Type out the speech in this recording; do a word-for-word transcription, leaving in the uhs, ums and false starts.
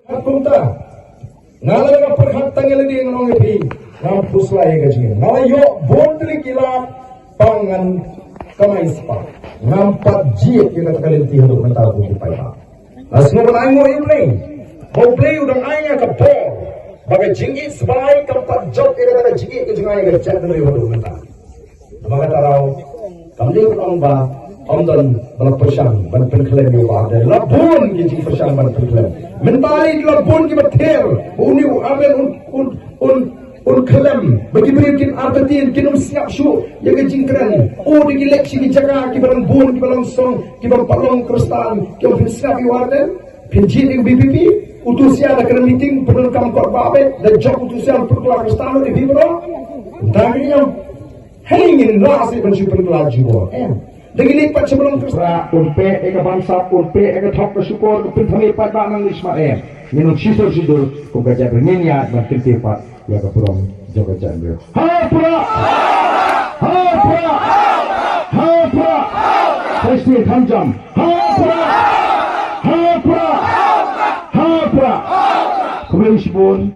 Kumta nga la nga pyrkhat tang ïa lade, nga ong ïa phi, ngam pyrshah ïa ka jingim. Nga la ïoh bun tylli ki lad, tang ngan kamai spah. Ngam pat jied ïa kata ka lynti haduh mynta, ko ki paidbah. Nga sngew ban ai nguh ïa U Blei ba U Blei u dang ai ïa nga ka bor ba ka jingïeit sbai kam pat jop ïa kata ka jingïeit ka jingai ka jaitbynriew haduh mynta. Namar kata ruh kam dei ban ong ba ym don ba la pyrshang ban pynkhlem ïa u Bah Ardent. La bun ki jingpyrshang ban pynkhlem. Mynta la bun kiba thied ba une u Ardent un, un, un, un khlem, ba ki briew kin artatien, kin ym sngap shuh ïa ka jingkren. Oh, da ki leit sha ki jaka kiba dang bun, kiba long song, kiba pat long Khristan, ki ong phin sngap ïa u Ardent, phin jied ïa ka V P P. Uto u Siar da kren meeting, pyndonkam kot ba beit, da jop uto u Siar pynkylla Khristan ïa phi baroh. Tang ïa Hei, ngin lah sih ban shu pynkylla jubor, em. Da ngi leit pat sha ba long Khristan. Pra, un peh ïa ka bamsap, un peh ïa ka thok ka shukor, ka pynthymmai pat ba nang leit smat, em. Ngin ym shisha shisha kum ka jaitbynriew, ngin ïa ban kyntiew pat ïa ka burom jong ka jaitbynriew. Ha pra! Ha pra! Ha pra! Khristan kham jam. Ha pra! Ha pra! Ha pra! Khublei shibun.